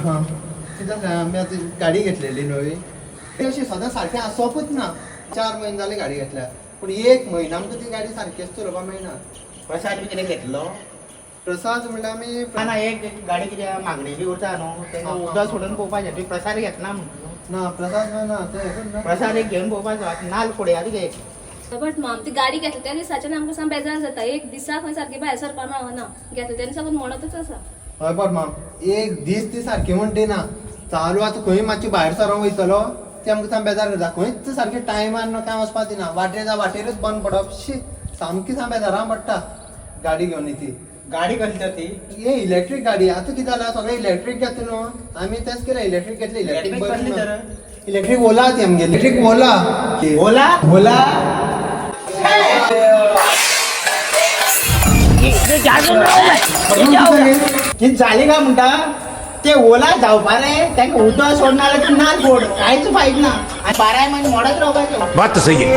हां, कितें जालें, आमी आतां गाडी घेतलेली नवी. ती अशी सदां सारकें आसपूच ना. 4 म्हयने जाले गाडी घेतल्या, पूण एक म्हयनो आमकां ती गाडी सारकीच चलोवपाक मेळना. प्रसाद बी कितें घेतलो? प्रसाद म्हणल्यार आमी ना ना, एक गाडी कितें मागणेली उरता न्हू, तेंका उदक सोडून पळोवपाचें. तुवें प्रसाद घेतना म्हणटा न्हू. ना, प्रसाद ना, तें हें ना. प्रसाद एक घेवन पळोवपाचो. आतां नाल्ल फोडयात घे. बट माम, ती गाडी घेतली त्या दिसाच्यान आमकां साम बेजार जाता. एक दिसाक खंय सारकी भायर सरपाक मेळना. घेतले त्या दिसाकून म्हणतच आसा. हय बट माम, एक दीस ती सारकी म्हणटी ना चालू. आतां खंय मातशी भायर सरोंक वयतलो, ते आमकां साम बेजार करता. खंयच सारकें टायमार न्हू काय वचपाक दिना. वाटेर जावं वाटेरच बंद पडप. शी, सामकी साम बेजारां पडटा गाडी घेवन ती. गाडी कसली तर ती? हे इलेक्ट्रीक गाडी. आतां कितें जालां, सगळें इलेक्ट्रीक घेतले न्हू. आमी तेंच केलें, इलेक्ट्रीक घेतली. इलेक्ट्रीक Electric बरी कसली तर? इलेक्ट्रीक ओला ती आमगेली, इलेक्ट्रीक ओला. ओला? ओला. कितें जालें काय म्हणटा, ते ओला धांवपा रे, तांकां उदक सोडना जाल्यार तूं नाल्ल फोड, कांयच फायद ना. आनी बाराय म्हयने मोडत रावपाचें. बात तो सही है.